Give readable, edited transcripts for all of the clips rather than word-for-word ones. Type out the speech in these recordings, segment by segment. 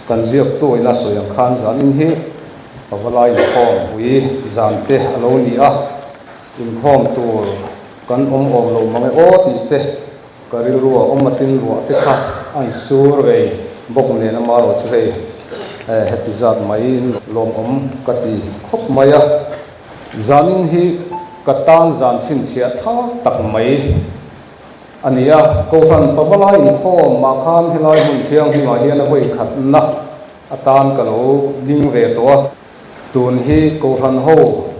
Kan ziaktu ina sawi ang khan zanin hi Pavalai inkhawm pui zan te a lo ni a, inkhawm tur kan awm awm lo mang e aw tih te ka rilru a awm a tin ruah te kha an sur vei bawk nen amarawh chu hei heti zat mai lawmawm ka ti khawp mai a. Zanin hi ka tan zan chhinchhiah thlak tak mai a ni a, Kohhran Pavalai inkhawm mah khan helai hmun thianghlimah hian a vawi khatna atan ka lo ding ve tawh a, tun hi Kohhran ho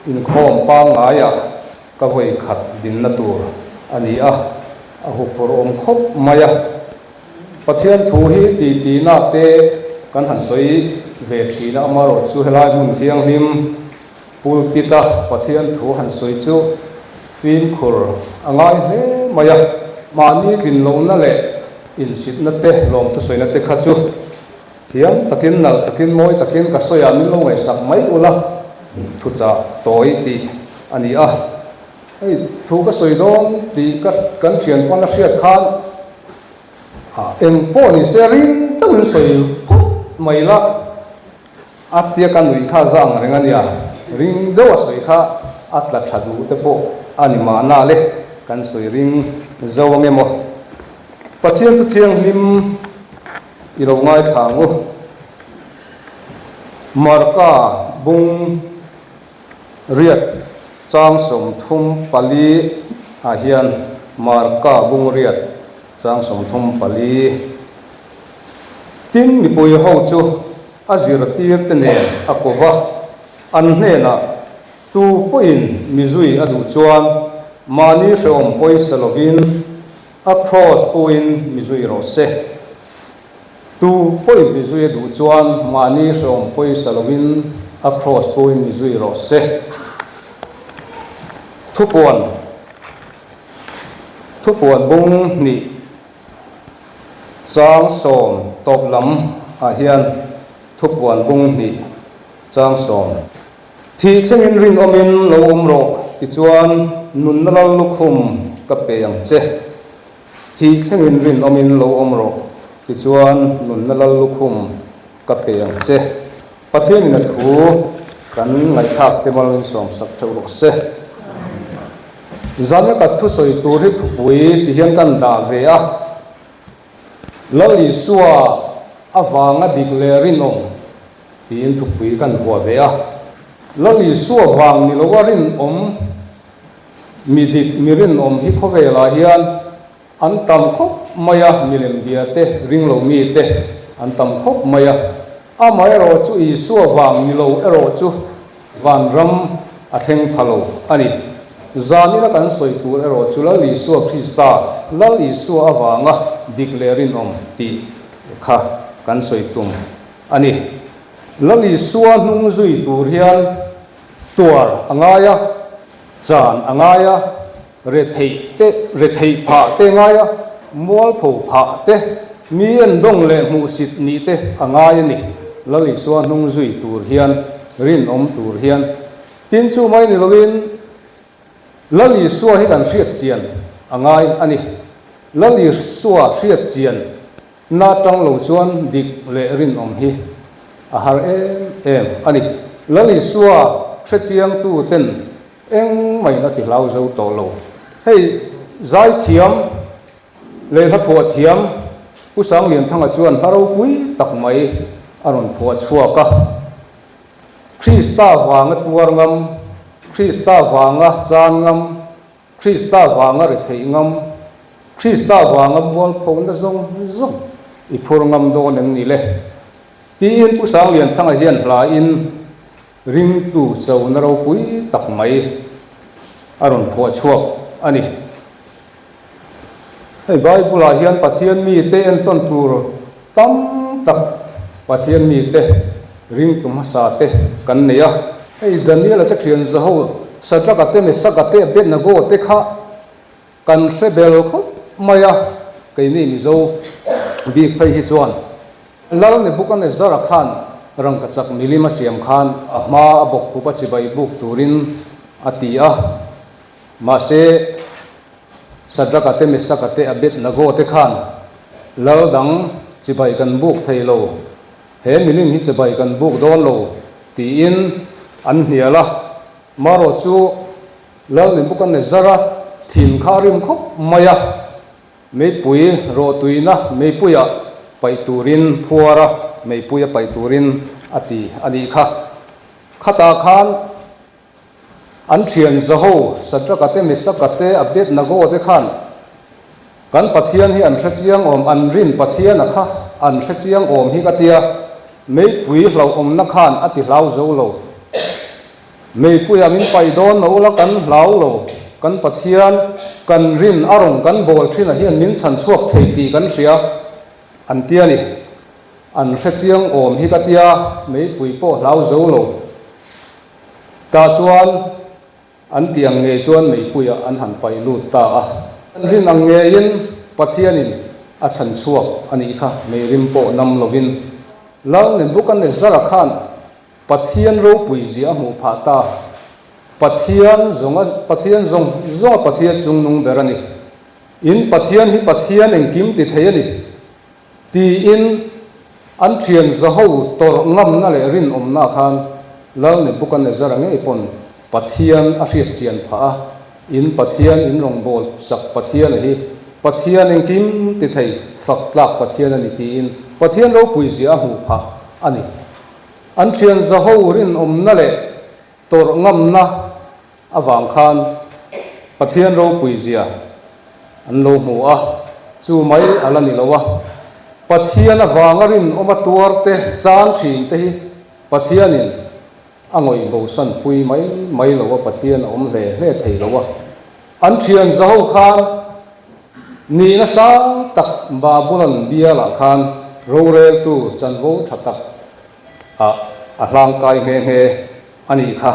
inkhawm pangngaiah ka vawi khat dinna tur a ni a, a huphurh awm khawp mai a. Pathian thu hi ti tina te kan han sawi ve thin a, amaherawh chu helai hmun thianghlim pulpit a Pathian thu han sawi chu fimkhur a ngai hle mai a, mahni tlin lohna leh insitna te lawmthusawina te kha chu thiam takin nalh takin mawi takin ka sawi ah min lo ngaihsak mai ula thuchah tawi tih a ni a, hei thu ka sawi dawn tih ka kan thian pawn a hriat khan Eng pawh ni se ring deuhin sawi phawt mai la, a tia ka nuih kha zang reng a nia, ring deuh a sawi kha a tla tha duh te pawh a ni mahna le, kan sawi ring zo ang emaw. Pathian chu thianghlim i lo ngaithla ang u. Marka bung Riat chang 34 ah hian Marka bung riat chang 34. Tin, mipui ho chu a zirtir te nen a ko va, an hnenah, Tu pawhin mi zui a duh chuan mahni hrehawm pawisa lovin a kraws puin mi zui rawh se. Tu pawhin mi zui a duh chuan mahni hrehawm pawisa lovin a kraws pawhin mi zui rawh se. Thupuan Thupuan bung hnih chang sawm tawp lam ah hian Thupuan bung hnih chang sawm Thih thlengin rinawmin lo awm rawh tichuan nunna lal lukhum ka pe ang che. Thih thlengin rinawmin lo awm rawh, tichuan nunna lal lukhum ka pe ang che. Pathianin a thu kan ngaihthlak te malin sawmsak theuh rawh se. Zan ka thusawi tur hi thupui ti hian kan dah ve a, Lal Isua avanga dik leh rinawm tiin thupui kan vuah ve a. Lal Isua vang ni loa rinawm Mi dik, mi rinawm hi khawvelah hian an tam khawp mai a, milem bia te, ringlo mi te an tam khawp mai a. Amaherawh chu Isua vang ni lo erawh chu vanram a thleng pha lo a ni. Zanina kan sawi tur erawh chu Lal Isua Krista, Lal Isua avanga dik leh rinawm tih kha kan sawi tum a ni. Lal Isua hnung zui tur hian tuar a ngai a. Chan a ngai a, retheih te, retheih phah te ngai a, mualpho phah te, mi endawng leh hmuhsit nih te a ngai a ni. Lal Isua hnung zui tur hian, rinawm tur hian. Tin chu mai ni loin Lal Isua hi kan hriat chian a ngai a ni. Lal Isua hriat chian na tang lo chuan dik leh rinawm hi a har em em a ni. Lal Isua hrechiangtu ten engmah a ti hlau zo tawh lo. Hei zaithiam leh hla phuah thiam Pu Sanglianthanga chuan hla ropui tak mai a rawn phuah chhuak a. Krista vanga tuar ngam, Krista vanga chan ngam, Krista vanga retheih ngam, Krista vanga mualphona zawng zawng i phur ngam dawn em ni le? Tiin Pu Sanglianthanga hian hla in ringtu chona ropui tak mai a rawn phuah chhuak a ni. Hei Bible ah hian Pathian mite entawn tur tam tak Pathian mite ringtu hmasa te kan nei a. Hei Daniel-a te thian zaho Shadrach-a te Meshach-a te Abednego te kha kan hre bel khawp mai a, keini Mizo bik phei hi chuan Lal Nebuchadnezzar-a khan rangkachak milim a siam khan a hma a bawkkhup a chibai buk turin a ti a. Mahse, Shadrach-a te, Meshach-a te, Abednego te khan lal dang chibai kan buk thei lo, he milim hi chibai kan buk dawn lo, tiin an hnial a. Marawh chu Lal Nebuchadnezzar-a thin kha a rim khawp mai a, meipui rawhtuina meipuia paih turin phuar a, meipuia paih turin a ti a nih kha. Khatah khan an thian zaho Sadraka te, Mesaka te, Abednego te khan kan Pathian hi an hre chiang awm, an rin Pathiana kha an hre chiang awm hi ka tia, meipui hlauhawmna khan a ti hlau zo lo. Meipuia min paih dawn lo ula kan hlau lo, kan Pathian kan rin a rawn kan bawl thin ah hian min chhan chhuak thei tih kan hria an tia ni. An hre chiang awm hi ka tia, meipui pawh hlau zo lo. Tah chuan an ti ang ngei chuan meipuiah an han paih lut ta a. An rin ang ngeiin Pathianin a chhan chhuak a nih kha, meirim pawh nam lovin. Lal Nebuchadnezzar-a khan Pathian ropui zia a hmuh phah ta. Pathian zawnga Pathian zawng zawnga Pathian chungnung ber a ni. In Pathian hi Pathian engkim ti thei a ni tiin an thian zaho tawrh ngamna leh rinawmna khan Lal Nebuchadnezzar-a ngei pawn Pathian a hriat chian phah a, in Pathian in rawngbâwl sak Pathian-a hi Pathian engkim ti thei fak tlak Pathian a ni tiin Pathian ropui zia a hmuh phah a ni. An thian zaho rinawmna leh tawrh ngamna avang khan Pathian ropui zia an lo hmu a, chu mai a la ni lo a. Pathian avanga rinawma tuarte chan thin te hi Pathianin a ngawih bosan pui mai mai lo a, Pathian a awm hle hle thei lo a. An thian zaho khan nihna sang tak Babulon bialah khan roreltu chanvo tha tak ah a hlangkai nghe nghe a nih kha.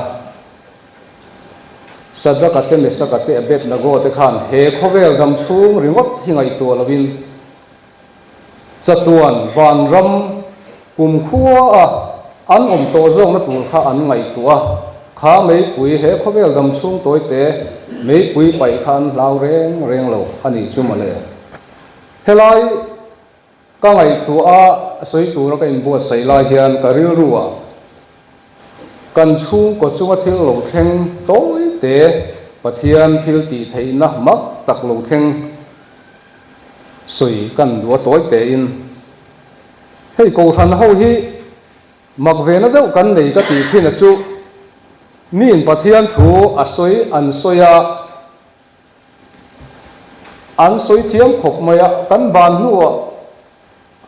Sadraka te, Mesaka te, Abednego te khan he khawvel dam chhung ringawt hi ngaihtuah lovin chatuan vanram kumkhua a an awm tawh zawkna tur kha an ngaihtuah a, kha meipui he khawvel dam chhung tawite meipui paih kha an hlau reng reng lo a nih chu mawle. Helai ka ngaihtuah a sawi tura ka inbuatsaih lai hian ka rilru ah kan chhungkaw chunga thil lo thleng tawite Pathian thil tih theihna mak tak lo thleng Sawi kan duh a tawi tein, Hei Kohhran ho hi mak ve na deuh kan nei ka tih thin a chu, miin Pathian thu a sawi an sawi a, an sawi thiam khawp mai a, kan ban hnuah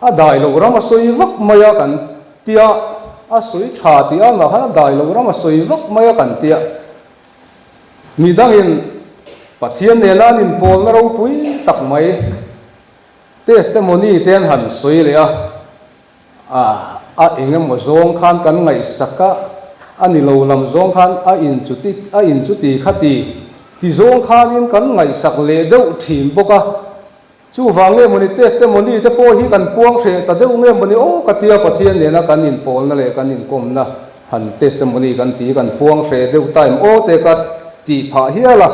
a dai loh ram a sawi vak mai a kan tia, a sawi tha tih a ngah khan a dai loh ram a sawi vak mai a kan tia. Mi dangin Pathian nena an inpawlna ropui tak mai testimony te an han sawi leh a, a eng emaw zawng khan kan ngaihsak a, a ni lo lam zawng khan a in chuti a in chuti kha ti ti zawng khanin kan ngaihsak leh deuh thin bawk a. Chuvang nge mawni testimony te pawh hi kan puang hreh ta deuh nge mawni aw ka tia Pathian nena kan inpawlna leh kan inkawmna han testimony kan ti kan puang hreh deuh time aw te ka tih phah hial a.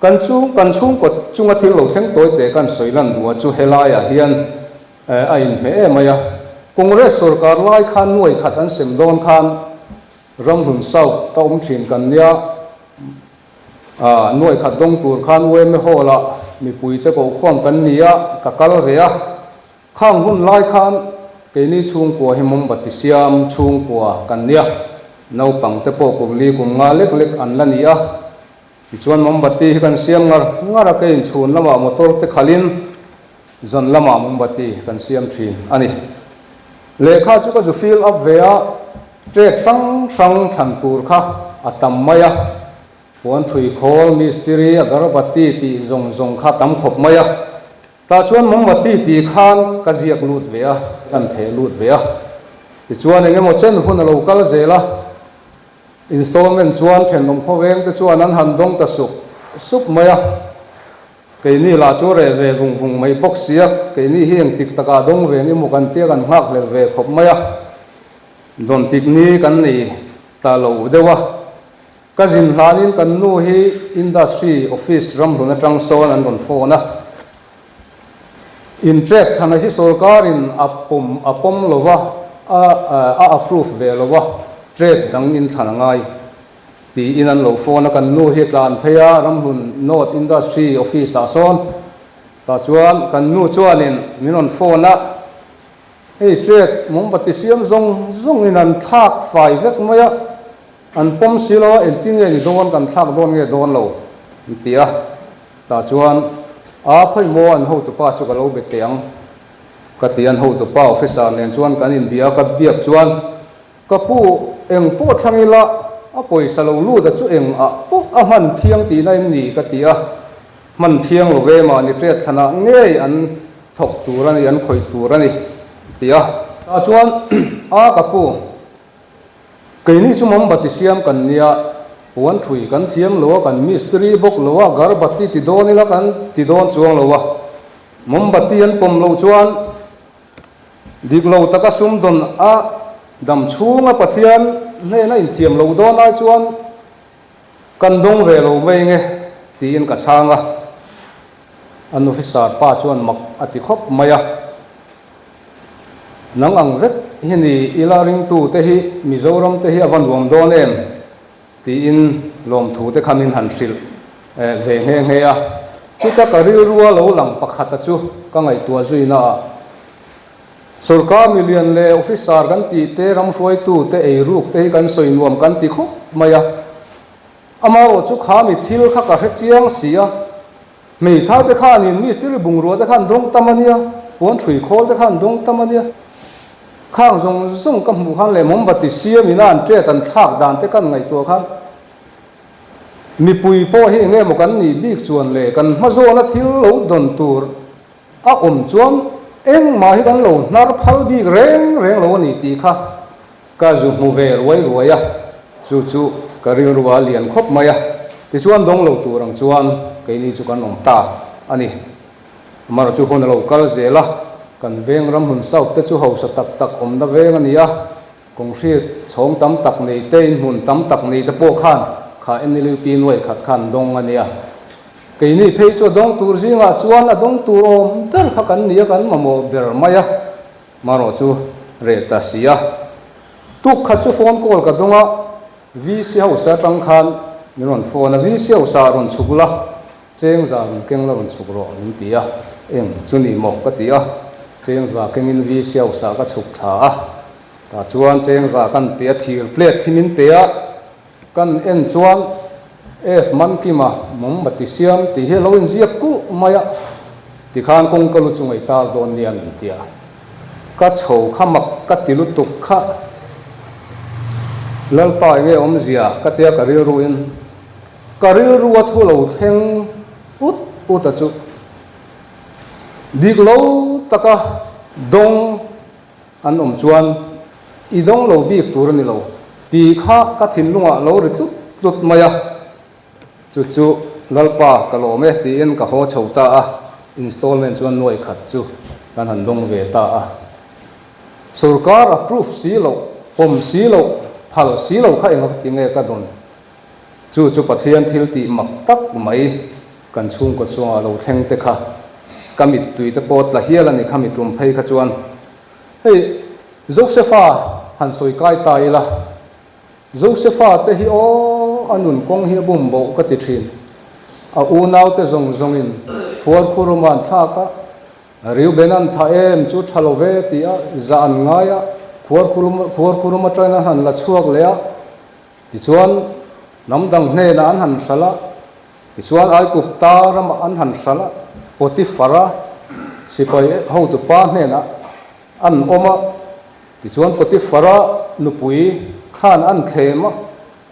Kan chung kan chhungkaw chunga thil lo thleng tawi te kan sawi lan duh a chu helaiah hian a inhmeh em mai a. Congress sorkar lai khan nuai khat an sem dawn khan Ramhlun South a awm thin kan nia. Nuai khat dawng tur khan UMA Hall ah mipui te kohkhawm kan ni a, ka kal ve a. Khang hun lai khan keini chhungkua hi mombati siam chhungkua kan nia, naupang te pawh kum li kum nga lek lek an la ni a. Tichuan mombati hi kan siam ngar ngar a, keiin chhun lamah motor te khalhin zan lamah mombati kan siam thin a ni. Lehkha chu ka zu fill up ve a, trade hrang hrang thlan tur kha a tam mai a, puan thui khawl, mistiri, agarbati tih zawng zawng kha tam khawp mai a. Tah chuan mombati tih khan ka ziak lut ve a, kan theh lut ve a. Tichuan eng emaw chen hun a lo kal zel a, installment chuan thenawm khawveng te chuan an han dawng ta sup sup mai a. Keini lah chu reh ve vung vung mai bawk sia, keini hi engtik takah dawng ve emaw kan tia kan nghak hlel ve khawp mai a, dawn tik ni kan nei ta lo deuh a. Ka zin hlanin kan nu hi Industry Office ramhlun atang sawn an rawn phone a. Intrek thana hi sorkarin a pawm a pawm lo va, a a approve ve lo va, trade dang in thlan a ngai tiin an lo phone a, kan nu hi a tlan phei a, Ramhlun North Industry Office ah sawn tah chuan kan nu chuanin min rawn phone a, hei trade mawmbati siam zawng zawngin an thlak fai vek mai a, an pawm si lo a, engtin nge ni dawn kan thlak dawn nge dawn lo an ti a. Tah chuan, A khawi maw an hotupa chu ka lo be teh ang, ka ti. An hotupa officer nen chuan kan inbia a, ka biak chuan, Ka pu, eng pawh thlang ila, a pawisa lo lut a chu eng ah pawh a hman thiang tihna em ni? ka ti a. Hman thiang lo ve mahni ṭet thlanah ngei an thawk tur a ni, an khawih tur a ni, a ti a. Tah chuan, A ka pu, Keini chu mawmbati siam kan nia, puan thui kan thiam lo a, kan mistiri bawk lo a, garbati ti dawn ila kan ti dawn chuang lo a, mawmbati an pawm loh chuan dik lo taka sumdawn a dam chhunga Pathian hnena inthiam loh dawn ai chuan kan dawng ve lo mai nge tiin ka chhang a, an officer pa chuan mak a ti khawp mai a. Nang ang vek hi ni ila ringtu te hi Mizoram te hi a va nuam dawn em? tiin lawmthu te kha min han hrilh ve nghe nghe a. Chuta ka rilrua lo lang pakhata chu ka ngaihtuah zuina ah sorkar milian leh officer kan tih te ram hruaitu te eiruk te hi kan sawi nuam kan ti khawp mai a. Amaherawh chu kha mi thil kha ka hre chiang si a. Hmeithai te khanin mistiri bungrua te khan dawng tam a nia, puan ṭhui khawl te khan dawng tam a nia. Khang zawng zawng ka hmuh khan leh mawmbati siam ina an ṭet an thlak dan te kan ngaihtuah khan mipui pawh hi enge maw kan nih bik chuan le kan hma zawna thil lo dawn tur a awm chuan engmah hi kan lo hnar phal bik reng reng lo a ni tih kha Ka zu hmu ve ruai ruai a, chu chu ka rilru a lian khawp mai a, tichuan dawng lo tur ang chuan keini chu kan awm ta a ni. Amaherawhchu chu hun a lo kal zel a, kan veng ramhmun South te chu hausa tak tak awmna veng a ni a, kawnghril chhawng tam tak nei te, inhmun tam tak nei te pawh khan kha NLUP nuai khat khan dawng a nia. Keini phei chu a dawng tur zingah chuan a dawng tur awm ber kha kan ni a, kan mamawh ber mai a. Marawh chu reh ta si a. Tuk khat chu phone call ka dawng a, VC house atang khan min rawn phone a, VC house ah rawn chhuk la, chengza rawn keng la rawn chhuk rawh min ti a, eng chu ni maw ka ti a, chengza kengin VC house ah ka chhuk thla a, tah chuan chengza kan pe a, thir plate hi min pe a, Kan en chuan F Mankima mawmbati siam tih hi a lo inziak kulh mai a, tikhan kawngka lu chu ngaih tar dawn nia min ti a. Ka chho kha mak ka ti lutuk kha, Lalpa enge awmzia ka tia ka rilruin ka rilru a thu lo thleng ut ut a chu dik lo taka dawng An awm chuan i dawng lo bik tur a ni lo tih kha ka thinlungah lo ri tlut tlut mai a, chu chu Lalpa ka lawm e tiin ka haw chho ta a, installment chuan nuai khat chu kan han dawng ve ta a. Sorkar approve si loh, pawm si loh, phal si lo kha eng ti nge ka dawn? Chu chu Pathian thil tih mak tak mai kan chhungkaw chungah lo thleng te kha ka mittui te pawh tla hial a ni kha mi tum phei kha chuan hei Josefa han sawi kai ta ila Josefa te hi aw a nun kawng hi a bum boh ka ti thin a unau te zawng zawng in phuar khuruma an thlak a Reuben an tha em chu tha lo ve ti a zah an ngai a phuar khurum phuar khurum atangin an han la chhuak leh a Tichuan, hnam dang hnenah an han hralh a, tichuan Aigupta ramah an han hralh a, Potifara sipai hotupa hnenah an awm a, tichuan Potifara nupui khan an thlem a,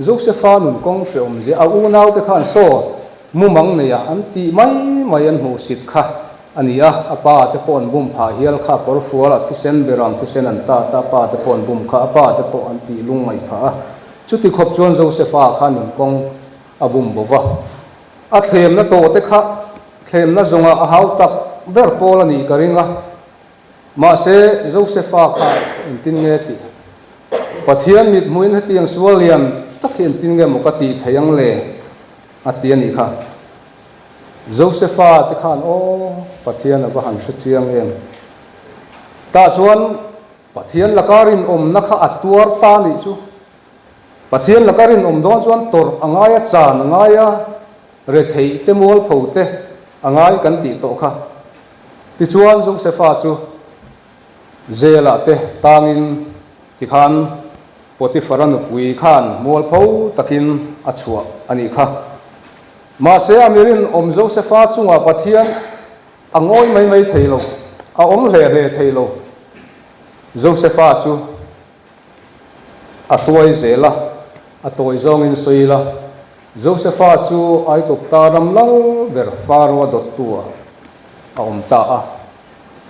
Josefa nun kawng hrehawm zia a unaute khan saw mumang neia an tih mai mai an hmuhsit kha a ni a, a pa te pawh an bum phah hial kha, kawrfual a thisen beram thisen an tat a, a pa te pawh an bum kha, a pa te pawh an tih lung ngaih phah a, chuti khawp chuan Josefa kha nun kawng a bum bo va, a thlemna tawh te kha thlemna zawngah a hau tak ber pawl a nih ka ring a, mahse Josefa kha engtin nge tih Pathian mit hmuhin hetiang sual lian tak hi engtin nge maw ka tih theih ang le a ti a nih kha. Josefa te khan aw. Pathian a va han hre chiang em. Tah chuan Pathian laka rinawmna kha a tuar ta nih chu. Pathian laka rinawm dawn chuan tawrh a ngai a, chan a ngai a, retheih te mualpho te a ngai kan tih tawh kha. Tichuan Josefa chu Zelah te tangin tikhan Potifara nupui khan mualpho takin a chhuah a nih kha. Mahse a mirinawm Josefa chungah Pathian a ngawi mai mai thei lo, a awm hle hle thei lo. Josefa chu a hruai zel a, a tawi zawngin sawi ila, Josefa chu Aigupta ram lal ber Faro-a dawttu-ah a awm ta a.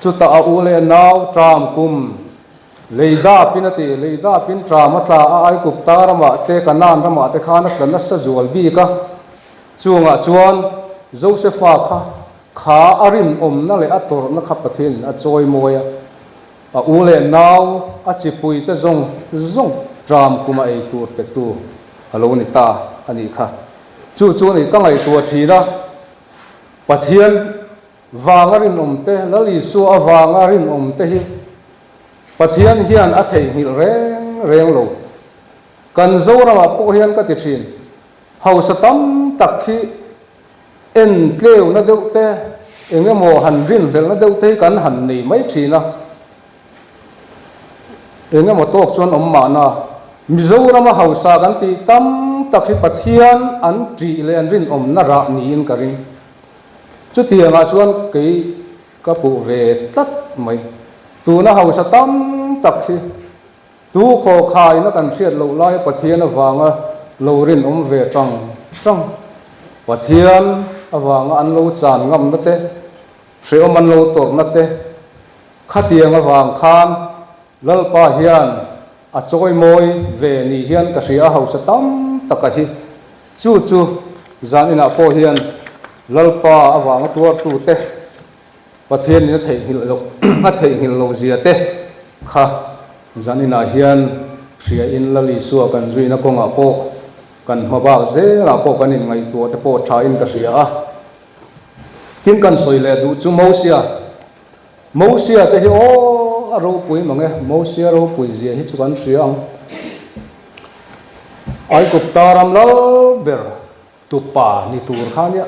Chutah a u leh nau ṭam kum lei dapin a ti, lei dapin ṭam a tla a, Aigupta ramah te, Kanaan ramah te khan a tla nasa zual bik a. Chungah chuan Josefa kha kha a rinawmna leh a tawrhna kha Pathianin a chawi mawi a, a u leh nau a chipui te zawng zawng ṭam kuma ei tur petu a lo ni ta a nih kha. Chu chu nih ka ngaihtuah ṭhin a, Pathian Vanga rinawm te, Lal Isua avanga rinawm te hi Pathian hian a theihnghilh reng reng lo. Kan Zoramah pawh hian ka ti thin, hausa tam tak hi en tleuna deuh te, eng emaw han rinhlelhna deuh te hi kan han nei mai thin a. Eng emaw tawk chuan awm mahna. Mizorama hausa kan tih tam tak hi Pathian an ṭih leh an rinawmna rah niin ka ring. Chutiangah chuan kei ka puh ve tlat mai. Tuna hausa tam tak hi tu khawkhaina kan hriat loh laia Pathian avanga lo rinawm ve tang tang, Pathian avanga an lo chan ngamna te, hrehawm an lo tawrhna te, khatiang avang khan Lalpa hian a chawimawi ve ni hian ka hria a hausa tam taka hi. Chu chu zan inah pawh hian Lalpa avanga tuartute Pathianin a theihnghilh loh a theihnghilh loh zia te kha zan inah hian hria in Lal Isua kan zuina kawngah pawh kan hma bak zelah pawh kan inngaihtuah te pawh tha in ka hria a. Tin kan sawi leh duh chu Mosia Mosia te hi aw a ropui mang e, Mosia ropui zia hi chu kan hria ang. Aigupta ram lal ber tupa ni tur kha nia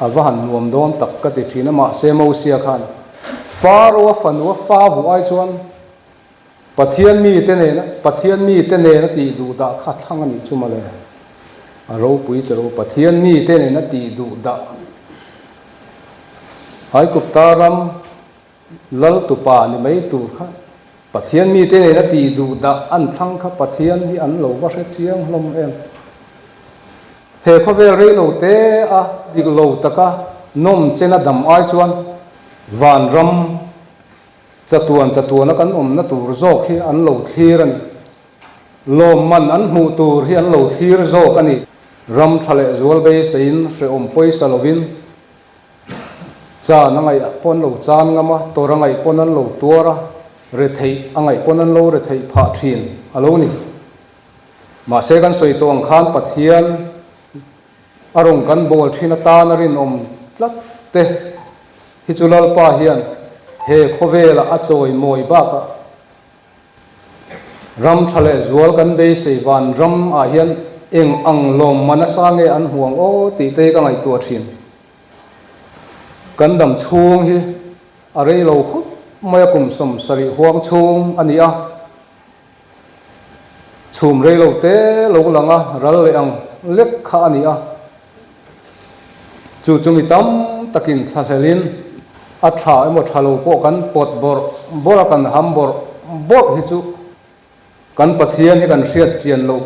a va han nuam dawn tak ka ti thin a, mahse Mosia khan Faro-a fanua fa vuah ai chuan Pathian mite nena Pathian mite nena tih duh dah kha thlang a nih chu mawle. A ropui tero Pathian mite nena tih duh dah. Aikupta ram lal tupa ni mai tur kha Pathian mite nena tih duh dah an thlang kha Pathian hi an lo va hre chiang hlawm em. He khawvel rei lo te a dik lo taka nawm chena dam ai chuan vanram Chatuan chatuana kan awmna tur zawk hi an lo thlir a ni. Lawmman an hmuh tur hi an lo thlir zawk a ni. Ram tha leh zual beiseiin hrehawm pawisa lovin chan a ngaih pawh an lo chan ngam a, tawrh a ngaih pawn an lo tuar a, retheih a ngaih pawn an lo retheih phah thin a lo ni. Mahse kan sawi tawh ang khan Pathian A rawn kan bawl thin atan a rinawm tlat te hi chu Lalpa hian he khawvelah a chawi mawi bakah ram tha leh zual kan beisei van ram ah hian eng ang lawmma nasa nge an hmu ang aw tih te hi ka ngaihtuah thin. Kan dam chhung hi a rei lo khawp mai a kum 70 huang chhung a ni a. Chhum rei lo te lo lang a, ral leh ang lek kha a ni a. Chu chu mi tam takin thlahlelin a tha emaw tha lo pawh kan pawt bawrh bawrh a, kan ham bawrh bawrh hi chu kan Pathian hi kan hriat chian loh,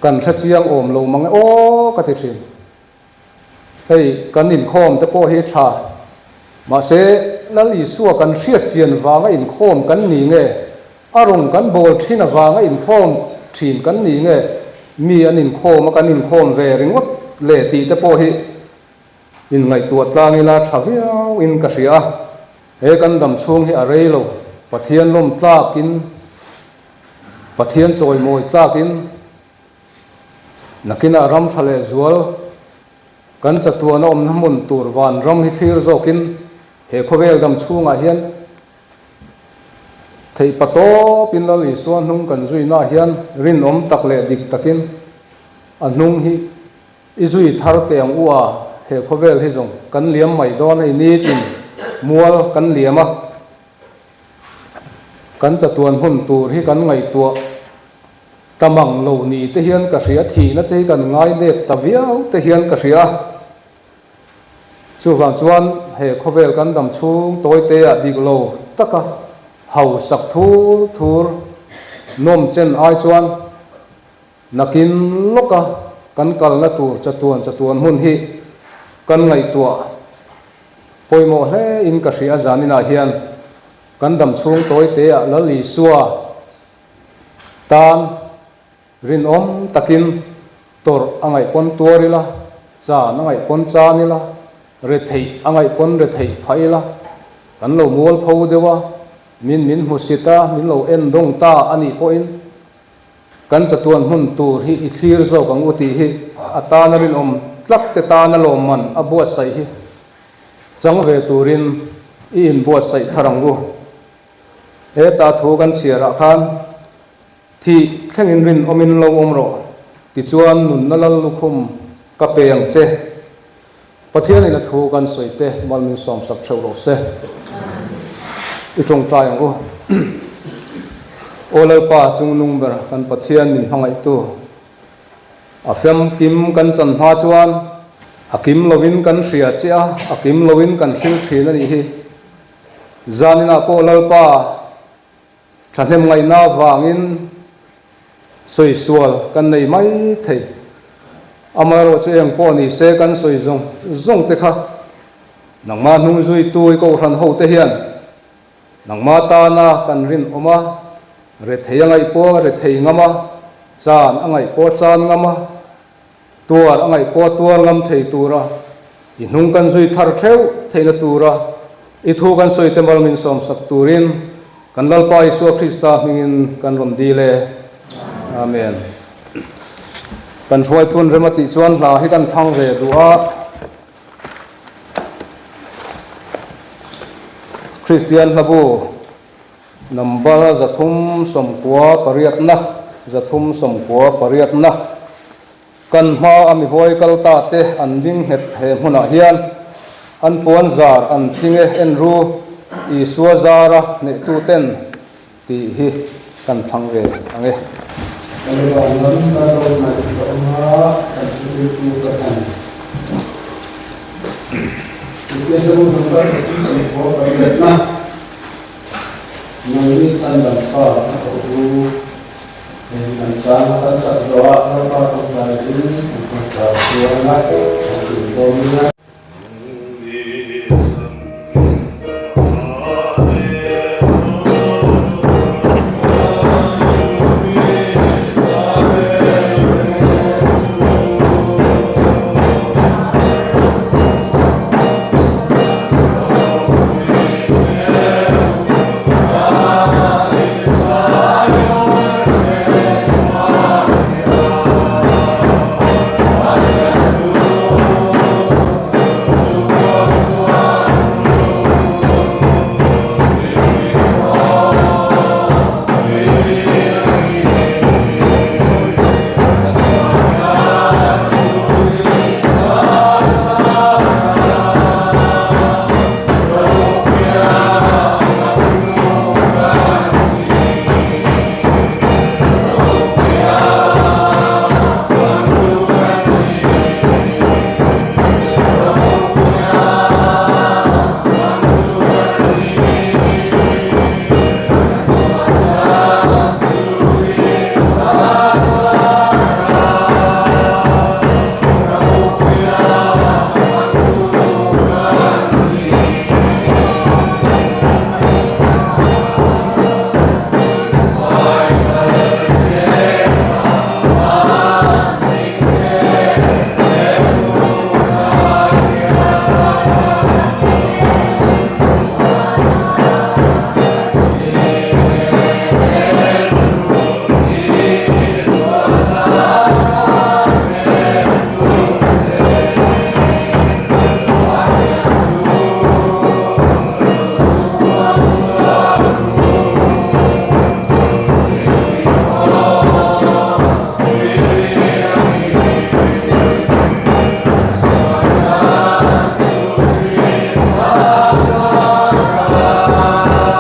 kan hre chiang awm lo mang e aw ka ti thin. Hei kan inkhawm te pawh hi tha. Mahse, Lal Isua kan hriat chian vanga inkhawm kan ni nge? A rawn kan bawl thin avanga inkhawm thin kan ni nge? Mi an inkhawm a kan inkhawm ve ringawt le tih te pawh hi inngaihtuah tlang ila tha viau in ka hria a. He kan dam chhung hi a rei lo. Pathian lawm tlakin, Pathian chawimawi tlakin, Nakinah ram tha leh zual Kan chatuana awmna hmun tur vanram hi thlir zawkin he khawvel dam chhungah hian theih patawpin Lal Isua hnung kan zuinaah hian rinawm tak leh dik takin a hnung hi i zui thar teh ang u a, he khawvel hi zawng kan liam mai dawn hei nitin mual kan liam a, kan chatuan hmun tur hi kan ngaihtuah ta mang lo ni te hian ka hria, thihna te hi kan ngai nep ta viau te hian ka hria. Chuvang chuan he khawvel kan dam chhung tawi te ah dik lo taka hausak thur thur nawm chen ai chuan nakin lawka kan kalna tur chatuan chatuan hmun hi kan ngaihtuah pawimawh hle in ka hria zaninah hian kan dam chhung tawi te ah Lal Isua tan Rinawm takin tawrh a ngaih pawn tuar ila, chan a ngaih pawn chan ila, retheih a ngaih pawn retheih phah ila, kan lo mualpho deuh a, min min hmusit a, min lo en dawng ta a nih pawhin kan chatuan hmun tur hi i thlir zawk ang u tih hi a tana rinawm tlat te tana lawmman a buatsaih hi chang ve turin i inbuatsaih thar ang u. Heta thu kan chhiarah khan Thih thlengin rinawmin lo awm rawh, tichuan nunna lal lukhum ka pe ang che. Pathianin a thu kan sawi te mal min sawmsak theuh rawh se. I tawngtai ang u. Aw Lalpa chungnung ber kan Pathian min hmangaihtu, a famkim kan chan hma chuan a kim lovin kan hria che a, a kim lovin kan hril thin a nih hi. Zaninah pawh Lalpa Thahnem ngaihna avangin sawi sual kan nei mai thei. Amaherawh chu eng pawh ni se kan sawi zawng zawng te kha nangmah hnung zuitu i kohhran ho te hian nangmah tana kan rinawm a, rethei a ngaih pawh rethei ngam a, chan a ngaih pawh chan ngam a, tuar a ngaih pawh tuar ngam thei tura i hnung kan zui thar theuh theihna tura i thu kan sawi te mal min sawmsak turin kan Lalpa Isua Krista hmingin kan rawn dil e. Amen. Kan hruaitun rem a tih chuan hla hi kan thlang ve duh a. Kristian hlabu number 398, 398. Kan hma a mihuai kal ta te an ding nghet he hmunah hian an puan zar an thing e en ru Isua zara hnehtu ten tih hi kan thlang ve ang e. Taliban lam kan lo ngaihtuah awm a, kan thuriltu ka thlan. Kristian te hun kan 390 pariatna Nangni chhandam fa a thawh u. Hei kan sang a kan sak zawh ah Lalpa tawngtai in kan tawngtai chuan a kan in dawn nia.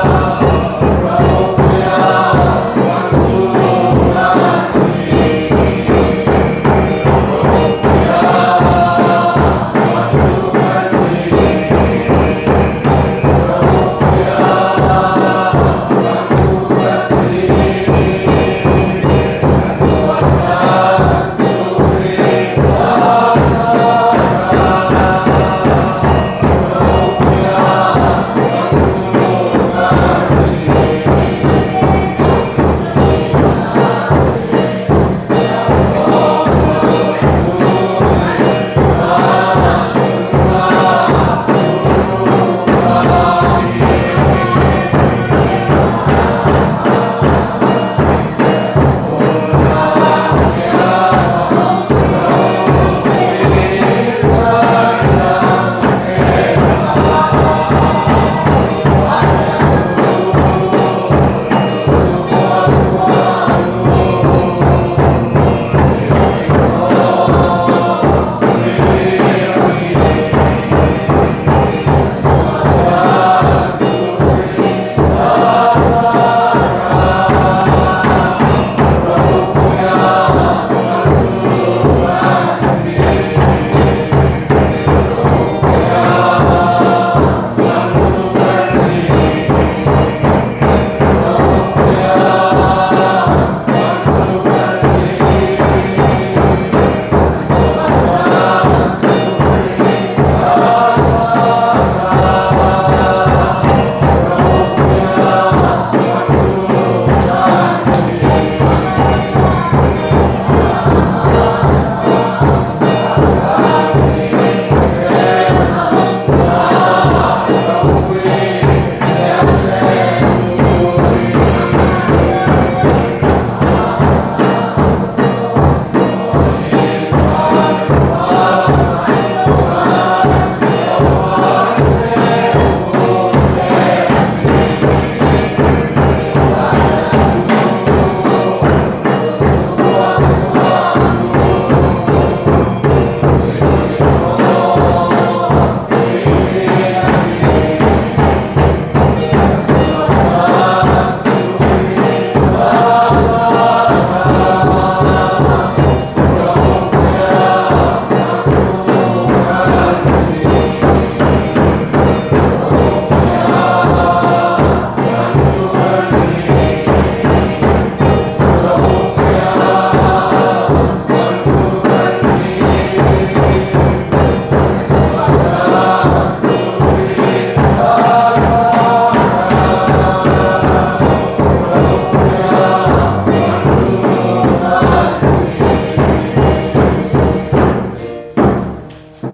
A.